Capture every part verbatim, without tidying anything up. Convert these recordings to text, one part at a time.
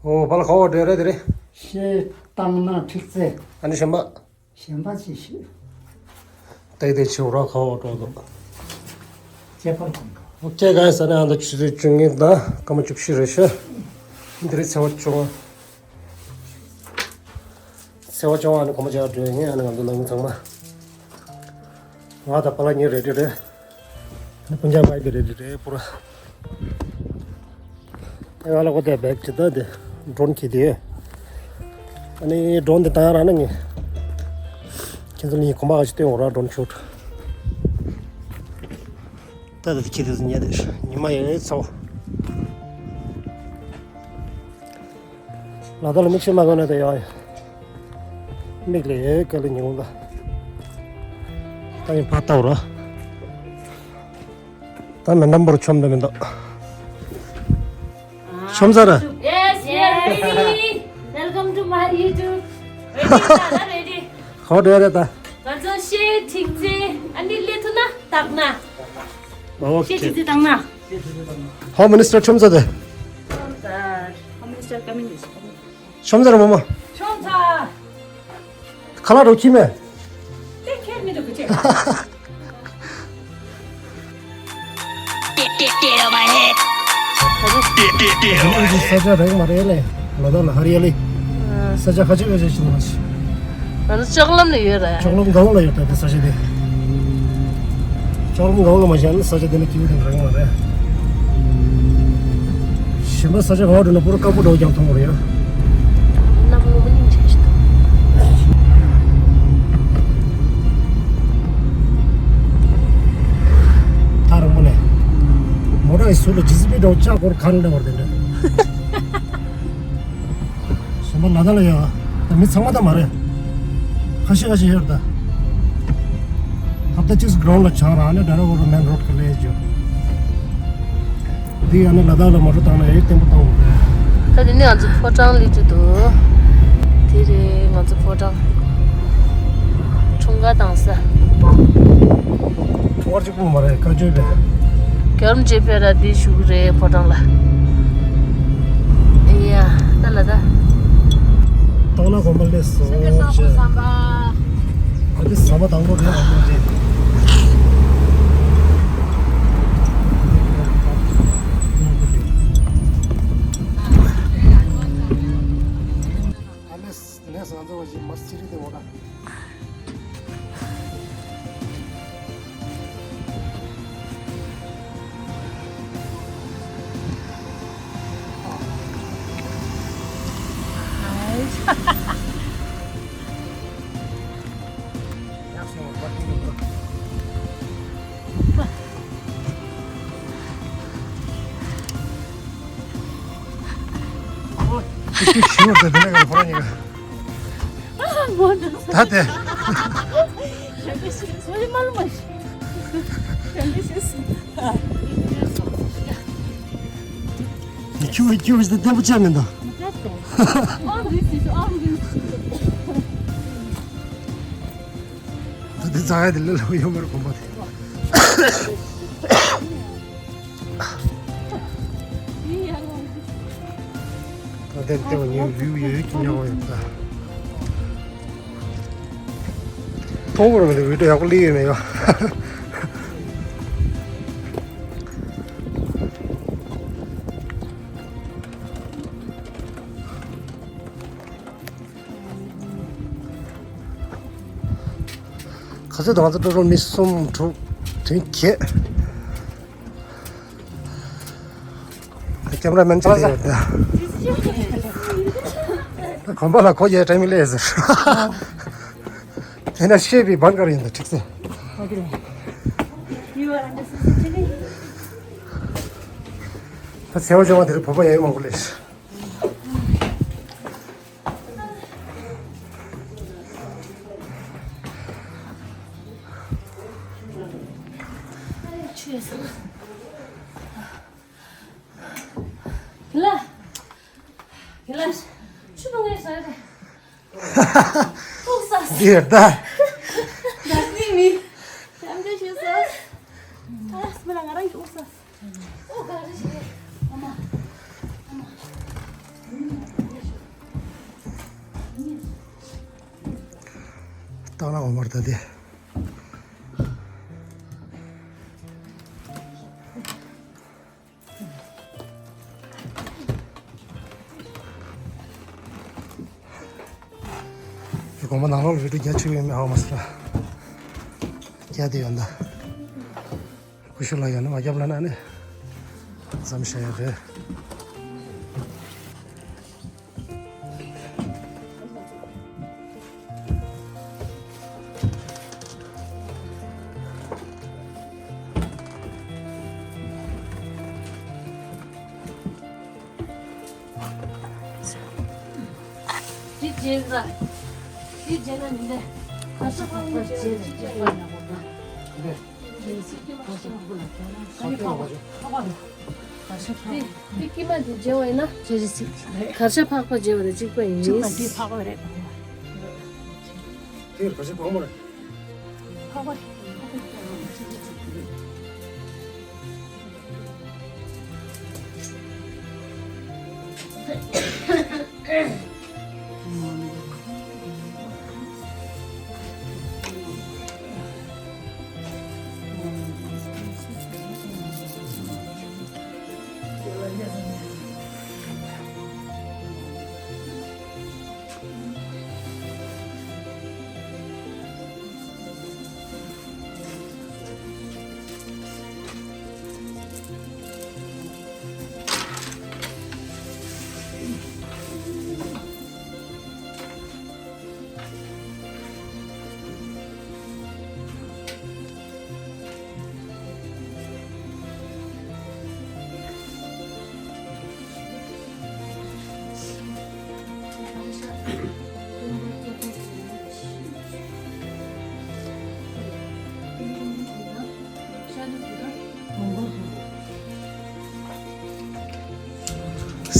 ཨོ་བལ་ཁ་བ་འདྲེ་རེད་དེ་རེད། ཤེས་བཏང་ན་འཁྲིག་ཚེ། ཨ་ནི་གཞན་པ། གཞན་པ་ཅི་ཤེས། ཏེ་ཏེ་ཆེ་ར་ཁ་བ་འགྲོ་འདུག་ཁྱད་པར་གང་ག་ཨོ་ཁེ་ག་ས་ནས་ཨ་མདོ་ཆུ་ཚོད་བཅུ་གཉིས་དང་སྐར་མ་བཅུ་བཞི་རེད་ཤག་འདི་རེད་ཚེས་པ་བཅོ་ལྔ། ཚེས་པ་བཅོ་ལྔ་ཨ་ནི་གོམ་པ་རྒྱག་འགྲོ་ཡ་ངས་ཨ་ནི་ང་ཚོ་ནང་མི་ཚང་མ། ང་དང་པཱ་ལགས་གཉིས་རེ་ཌི་རེད། ཨ་ནི་སྤུན་ཀྱག་ཕ་གི་རེ་ཌི་རེད་པུ་ར། ཨེ་ང་ལ་ཁོ་དེ་བེག་ཅི་ད་དེ་ཌོ་རོན་ཁྱེར་དེ། ཨ་ནི་ཌོ་རོན་དེ་བཏང་ཡ་རག་ན་ངས། ཁྱེད་ཚོ་ལ་ངས་གོམ་པ་ག་ཅིག་སྟོན་འོང་ར་ཌོ་རོན་ཤུ་ཊི། ད་དེ་ཁྱེད་དེ་ཚོ་ཉལ་དེ་ཉི་མ་ཡང་ཚ་བོ། ལ་དྭགས་ལ་མིག་ཤེལ་མ་གོན་ན་དེ་ཡག་ཡོད། མིག་ལ་ཡོད་ག་ལ་ཉི་ཧོང་ད། ད་ཡིན་ཕ་ལྟ་བུ་ར། ད་མེ་འདམ་པོར་ཆོམ་ད་མེ་འདོག་ཆོམ་ས་ར། Yes, yes, ready. Welcome to my YouTube. Ready, ready. ཧོ་དེ་རེད་ད། ང་ཚོ་ཤེས་ཁྲིག་ཚེ་ཨ་ནི་ལེ་ཐུ་ན་དག་ན། ཨོ་ཤེས་ཁེ། ཁྲིག་ཚེ་དག་ན། ཧོམ་མི་ནི་སི་ཊར་ཆོམ་ས་དེ། Home Minister, Home Minister coming this. ཆོམ་ཚར་མོ་མོ། ཆོམ་ཚར། ཁ་ལག་རོ་ཁྱི་མེ། དེ་ཁྱེར་མི་འདུག་གི་ཅེ། ས་ཆ་རེག་མ་རེད་ལེ། ལ་དྭགས་ལ་ཧ་རི་ཡ་ལི། ས་ཆ་ཁ་ཆེ་བའི་ཆ་ཞིག་མ་ཞིག་ང་ཚོ་ལྕགས་ལམ་ལ་ཡོད་རེད། ལྕགས་ལམ་སྒང་ལ་ཡོད་ད་དེ་ས་ཆ་དེ། ལྕགས་ལམ་སྒང་ལ་མ་བཞག་ན་ས་ཆ་དེ་ནི་སྐྱིད་པོ་དེ་རང་མ་རེད། གཞན་པ་ས་ཆ་ག་བ་འགྲོ་ན་པུ་ར་དཀར་པོ་འདྲ་བོ་ཀྱང་མཐོང་གི་རེད་ཡ། གནམ་སྔོན་མོ་སྙིང་རྗེ་ཞིག་འདུག་ཐག་རིང་པོ་ནས། མོ་ཊ་ཡི་ཟུར་ལ་ཇི་སི་པི་འདྲ་བོ་ལྕགས་སྒོར་གང་འདྲ་བར་དེ་འདྲ། གཞན་པ་ལ་དྭགས་ལ་ཡོད། ད་མི་ཚང་མ་ད་མ་རེད། ཁ་ཤས་ཁ་ཤས་ཡོད་ད། ཧབ་ཏ་གཅིག་གི་གྷི་རའུན་ཌི་ལ་ཆགས་ར་ཨ་ནི་ཌའི་རེག་ཊི་འོ་ར་མེན་རོ་ཌི་གི་ལས་བྱོས། འདི་ཨ་ནི་ལ་དྭགས་ལ་མ་འགྲོ་བཏང་ན་ཨེ་བརྟན་པོ་བཏང་འོང་རེད། ད་དེ་ནི་ང་ཚོ་ཕོ་བྲང་སླེབས་ཀྱི་འདུག་དེ་རེད་ང་ཚོ་ཕོ་བྲང་། འཁྲུངས་སྐར་བཏང་ས། འཁྲུངས་སྐར་གཅིག་པུ་མ་རེད་བཀའ་བརྒྱུད་པས། རྒྱལ་བ་རིན་པོ་ཆེ་ཕེབས་ར་འདི་བཞུགས་རེད་ཕོ་བྲང་ལ། ཨེ་ཡ་ད་ལ་ད། སྟག་ལྷ་དགོན་པ་སླེབས་སོང་ཅེས། ཨ་འདི་ཟམ་པ་དང་པོ་རེད་ཨ་མོ་ཅེས། ཨ་ལེ་ནས་ང་ཚོ་བཞིན་མར་སི་རི་དེ་འོ་ད། ཤི་བར་དུ་དེ་ནས་ཁོ་རང་ཉིད། ད་དེ། ཁྱུ་ཁྱུ་ཞིག་བདེ་པོ་ཆགས་མི་འདུག་ད་དེ་རྩ་ཡ་དེ་ལ་ལོ་ཡོད་མ་རེད་གོམ་པ་དེ། ད་དེར་ལྟེ་བ་ཉིད་ལུས་ཡོད་ཀྱི་ཉག་ཡོད་ད། མཐོང་བར་མི་འདུག་བི་ཌིའོ་ཡག་པོ་སླེབས་ཡོད་མེད་ཡ། ག་ཚོད་དང་ང་ཚོ་ཀྲོ་ཀྲོ་མི་གསུམ་དྲུག་བདུན་བརྒྱད། ཀེམ་ར་མེན་ཅིག་ཡོད་དེ། གོམ་པ་ལ་ཁོ་ཡའི་ཊའི་མིང་ལས་ཟེར། དེ་ན་ཤེས་པའི་བན་གར་ཡིན་ད་ཁྲིག་སེ། ད་ཚེ་བ་ཅང་བ་དེར་བོད་པ་ཡའི་མང་པོ་ལས། ལ། ལ། ཆུ་བོ་ངའི་ཟ་རེད། ཏོག་ས། འདིར་ད། ད་ནི་མི། ཞབས་འདྲེན་ཞུ་ས། ཨ་སྨ་ལ་ང་རང་ཡོད་ས། ཨོ་ག་རེ་བྱེད། ཨ་མ། ཨ་མ། ལ་འོ་མར་ད་དེ། དགོན་པ་ནང་ལོགས་ལ་རི་ཁྲོད་རྒྱ་ཆེ་བའི་མི་ཧ་མ་སི་ར། རྒྱ་དེ་ཡོད་འདའ། ཀུ་ཤུ་ལ་ཡོད་ན་མ་རྒྱབ་ལ་ན་ནི། ཙམ་བྱ་ཡ་རེད། འདི་རྗེས་ལ། འདི་རྗེས་ལ་མི་འདས། ག་ས་ཕག་མོ་རྗེས་ལ་འདི་རྗེས་ལ་ཡིན་ན་གོ་ན། འདི་འདི་ཀྱི་མ་འདི་རྗེས་ལ་ཡིན་ན། གར་ཞ་ཕག་པ་རྗེས་ལ་གཅིག་པ་ཡིན། གཅིག་པ་འདི་ཕག་པ་རེད། འདི་གར་ཞ་ཕག་མོ་རེད། ཕག་པ།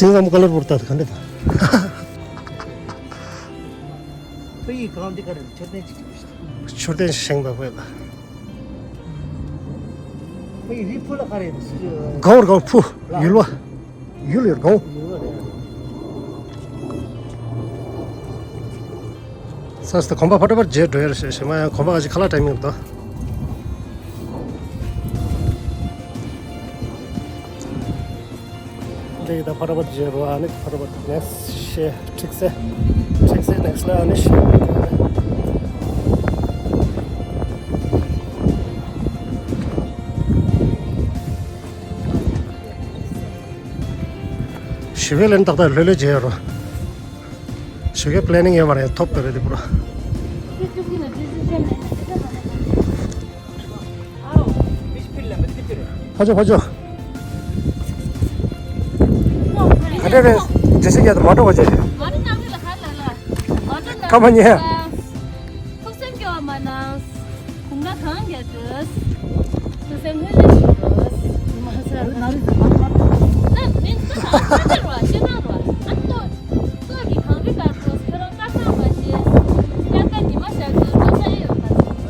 སིང་གམ་ཀ་ལར་བོར་ཏ་ག་འདྲ་ད། ཕ་ཡི་གང་འདི་ག་རེ་མཆོད་རྟེན་ཅིག་ཅིག་ཞིག་མཆོད་རྟེན་ཞིག་བཞེངས་པ་ཕ་ཡི་ལ། ཕ་ཡི་རི་ཕུ་ལ་ག་རེ་གང་ར་གང་ཕུ་ཡུལ་བ། ཡུལ་ཡོད་གང་། ཡུལ་བ་རེད། ས་སྟེ་གོམ་པ་ཕ་ཏྲ་པར་རྗེས་འགྲོ་ཡ་རེད་ཞེས་ཞེས་མ་ཡང་གོམ་པ་ག་ཅིག་ཁ་ལག་ཊའི་མིང་རེད་དོ། འདི་ཡི་ད་ཕ་ཏྲ་པར་རྗེས་རོ་ཨ་ནི་ཕ་ཏྲ་པར་ནེག་སི་ཤེ་ཁྲིག་སེ་ཁྲིག་སེ་ནེག་སི་ལ་ཨ་ནི་ཤེ། ཞི་བའི་ལན་ཏག་ཏག་ལྷོད་ལྷོད་བྱས་ཡོད་རོ། ཞི་བའི་པི་ལེ་ནིང་ཡོད་མ་རེད། ཐོབ་པ་རེད་དེ་པུ་ར། ཕ་ཇོ་ཕ་ཇོ། ག་འདྲ་རེད། འགྲེལ་བཤད་རྒྱག་ཏུ་མ་འགྲོ་བ་བྱས། མ་འགྲོ་ནང་ལ་ཧ་ལ་ལ། མ་འགྲོ་ནང་ཁ་མ་ཉན། ལ། ཐུགས་སེམས་སྐྱོ་བ་མ་གནང་། དགུང་ལ་གང་རྒྱ་འདོད། ཐུགས་སེམས་ལྷོད་ལྷོད་བྱེད་དགོས། མ་ཟ་ར་ན་རི་ཟ་མ་ན་མི་ན་ཁ་ཁ་ཁ་ར་ཅི་ན་ར་ཨ་ཏོ་ཏོ་གི་གང་རི་དཀར་པོ་ཁྱོད་རང་དཀར་ཚང་མ་ཤེས། དཀར་དཀར་ཉི་མ་ཤར་དུས་ལོ་ས་ཨེ་ཡོད་པ། དཀར་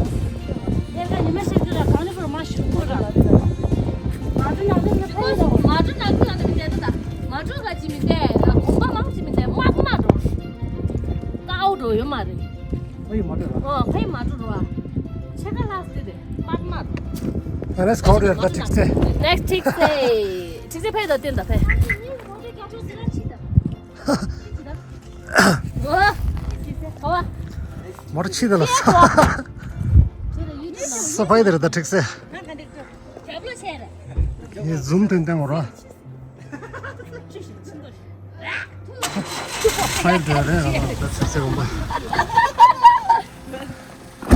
དཀར་ཉི་མ་ཤར་དུས་ལ་གང་རི་པོར་མ་ཤུག་པོ་ར། མ་འགྲོ་ན་ཁ་ཁ་ཁ་ཡོད་ར། མ་འགྲོ་ན་ཁ་ཁ་ཁ་མི་བསྡད་ད། མ་འགྲོ་ག་ཅི་མི་བསྡད། གོམ་པ་མང་ཅི་མི་བསྡད། མ་མ་འགྲོ། ཀའོ་འགྲོ་ཡོད་མ་རེད། ཕ་ཡི་མ་འགྲོ་ར། ཨོ་ཕ་ཡི་མ་འགྲོ་ར། ཕྱེད་ཀ་ལྷག་སྟེ་དེ་མ་མ་འགྲོ། ཨ་ལེས་ཁོང་རེ་ད་ཁྲིག་སེ། ནེག་སི་ཁྲིག་སེ། ཁྲིག་སེ་ཕ་ཡི་ད་བསྟན་ད་ཕ་ཡི། ཨོ། ཨོ། མོ་ཊ་ཕྱི་ད་ལ་ས། ས་ཕ་ཡི་དེ་རེད་ད་ཁྲིག་སེ། ཡི་ཛུམ་ཐོན་ཐོན་འོ་ར། ཕ་ཡི་དེ་རེད་ད་ཁྲིག་སེ་གོམ་པ།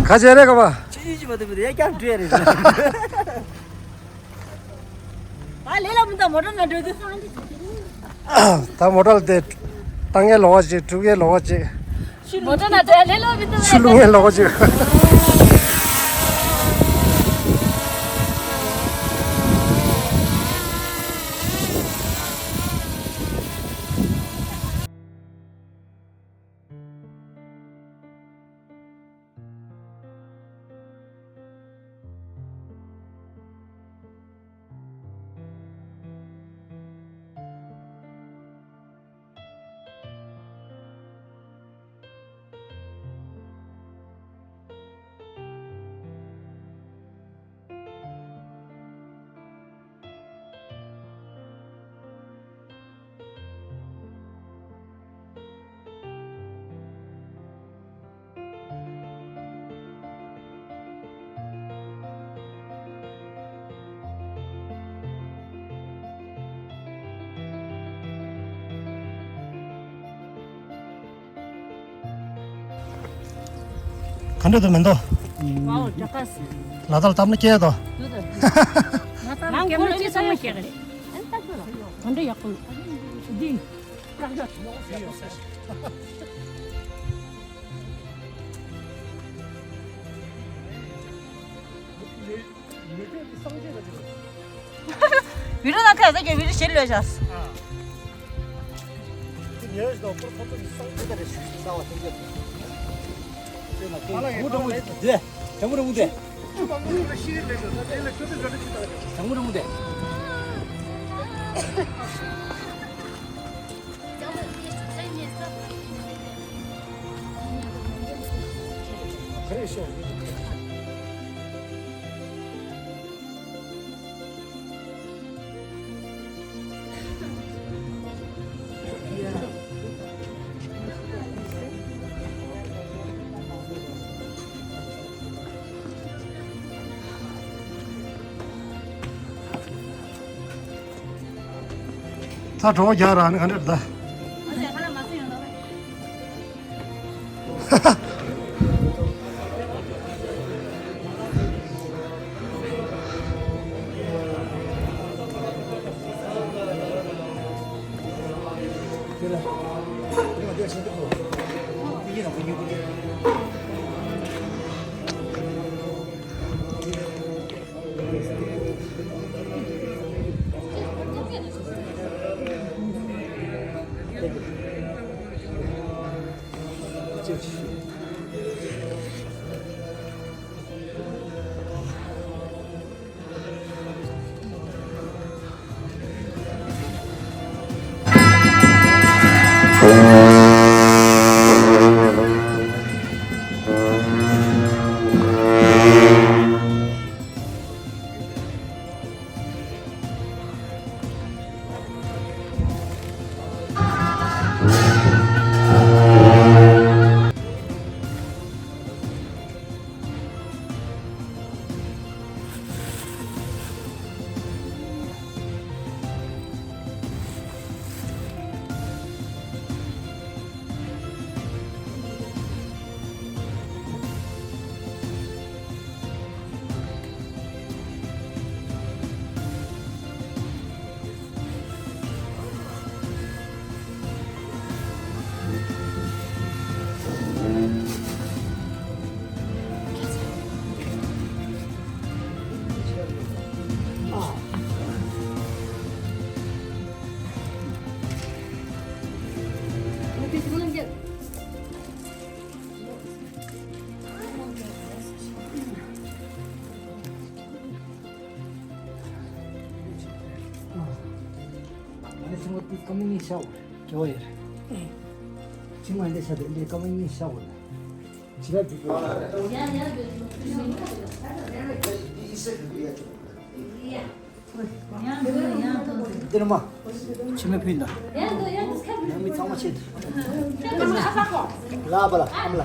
ག་བྱས་རེད་ག་པ། ཆུ་ཆུ་ཆུ་བ་དེ་བུ་དེ་ཡ་ཀྱང་འགྲོ་ཡ་རེད། ད་ལས་ལ་མི་འདའ་མོ་ཊ་ན་འགྲོ་དུས། ད་མོ་ཊ་ལ་དེ་བཏང་ངེ་ལོག་ཅིག་འགྲུལ་ངེ་ལོག་ཅིག་མོ་ཊ་ན་འགྲོ་ཡ་ལས་ལོག་མི་འདུག་ཆུ་བླུག་ངེ་ལོག་ཅིག་ག་འདྲ་འདུག་མི་འདུག་ཝའོ་དྲག་ག་སི། ལ་དྭགས་ལ་སྟབས་མ་སྐྱེས་དོ། འདུག་ད། ང་ཁོ་ལ་ཅི་བསམ་བློ་བྱེད་ག་རེད། ཨན་ད་ཁོ་ལ་ག་འདྲ་ཡག་པོ་འདི། བི་རུ་ན་ཁ་ཟ་གི་བི་རུ་ཞེ་ལོས་བྱས། ཚ་གྲོགས་རྒྱག་ར་ནི་ག་འདྲ་རེད་ད། Coming in shower. Coming in shower. འདིར་མ། ཕྱི་མི་ཕུད་འདུག་ཡང་མི་ཚང་མ་ཆེད། ལ་པ་ལ་ཨམ་ལ།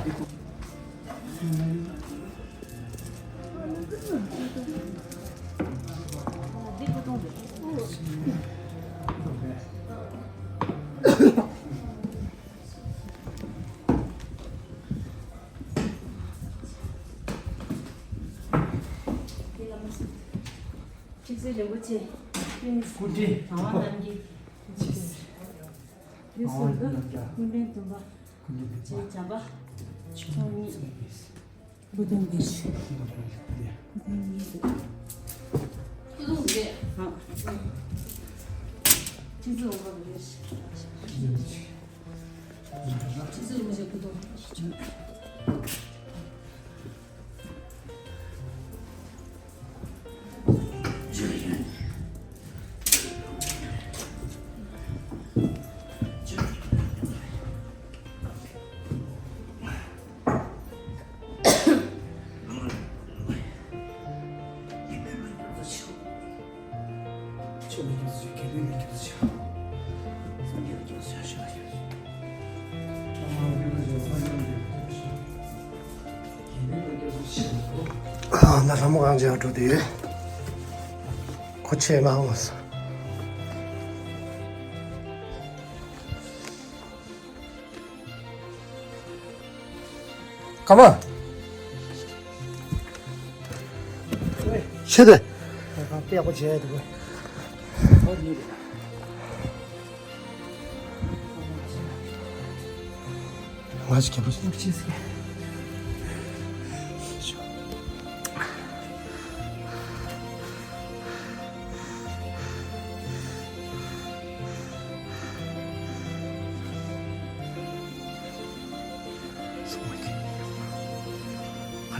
ཁྲིག་སེ་རིན་པོ་ཆེ། སྐུ་ཕྲེང་གྲངས་ལྔ་རྣམས་ཀྱི། ཆིས། དེ་སོགས་ཀྱི་སྐུ་ཕྲེང་བདུན་པ། ཆེན་བྱམས་པ། ཚོགས་གཉིས། སྐུ་གདུང་འདིར། སྐུ་གདུང་གཉིས་འདུག་སྐུ་གདུང་རེད། ཁྲིག་སེ་འོང་བ་རེད། ཁྲིག་སེ་རིན་པོ་ཆེ་སྐུ་གདུང་། ཨ་ན་ར་མོ་གང་བྱེད་འགྲོ་དེ། ཁོ་ཆེ་མ་འོང་ས། ཀ་མ། དེ་དེ། ད་གང་ཏེ་ཡག་པོ་བྱས་འདུག་ཨོ་ཡིན། ང་ཞིག་རྒྱབ་པོ་ཞིག་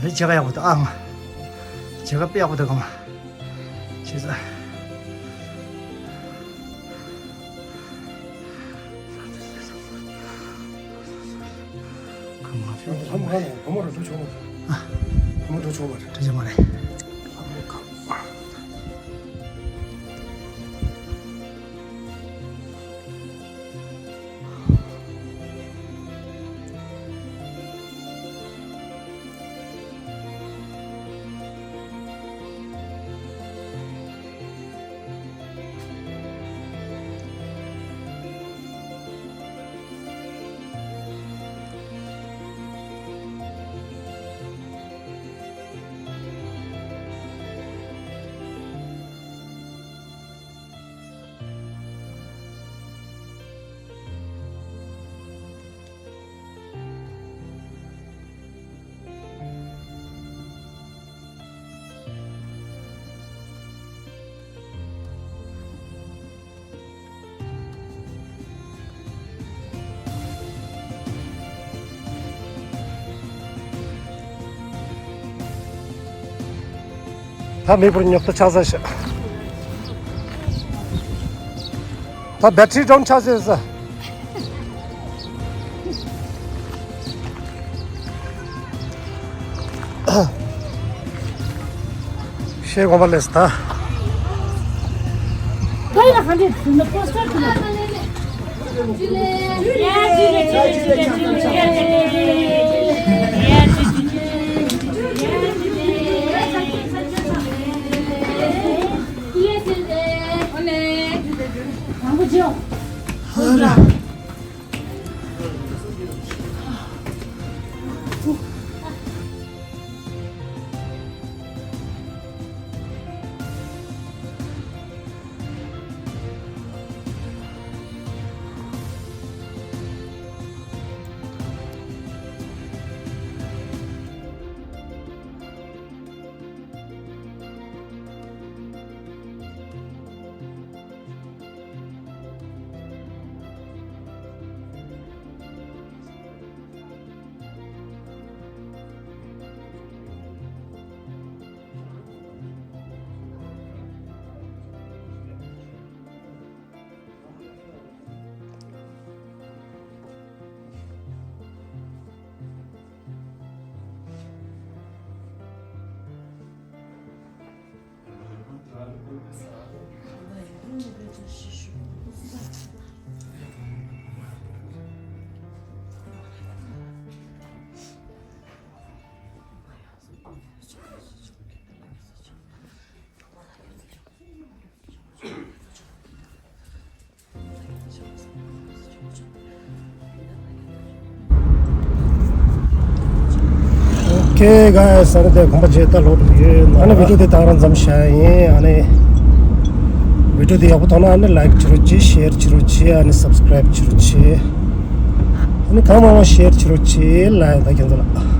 ག་རེ་བྱེད་ཀ་ཡག་པོ་འདུག་ཨང་། བྱེད་ཀ་དཔེ་ཡག་པོ་འདུག་གམ། བྱས་ཙང་། ལྷ་མོ་ལྷ་མོ་ལྷ་མོ་རུ་འགྲོ་ཆོག་མ་རེད། ཨ། ལྷ་མོ་འགྲོ་ཆོག་མ་རེད། འགྲོ་ཆོག་མ་རེད། ད་མེད་པར་ཉོབ་ཏུ་ཆགས་ས་ཞིག་ད་བེ་ཊི་རི་ཌའུན་ཆགས་ས་ཡོད་ས། ཤེས་དགོངས་པ་ལས་ད། ཨོ་ཁེ་གྷའི་སི། ཨ་ནི་དེ་གོམ་པ་རྗེས་ལྟ་ལོག་འགྲོ་གི་ཡོད། ཨ་ནི་བི་ཌི་ཡོ་དེ་དེང་རང་མཚམས་བཞག་ཡིན། ཨ་ནི་བི་ཌི་ཡོ་དེ་ཡག་པོ་མཐོང་ན་ཨ་ནི་ལའིཀ་བྱེད་རོགས་གྱིས། ཤེར་བྱེད་རོགས་གྱིས། ཨ་ནི་སབ་སི་ཀ་རའིབ་བྱེད་རོགས་གྱིས། ཨ་ནི་གང་མང་མང་ཤེར་བྱེད་རོགས་གྱིས། ལ་ཡ་ད་ཁྱེད་ཚོ་ལ།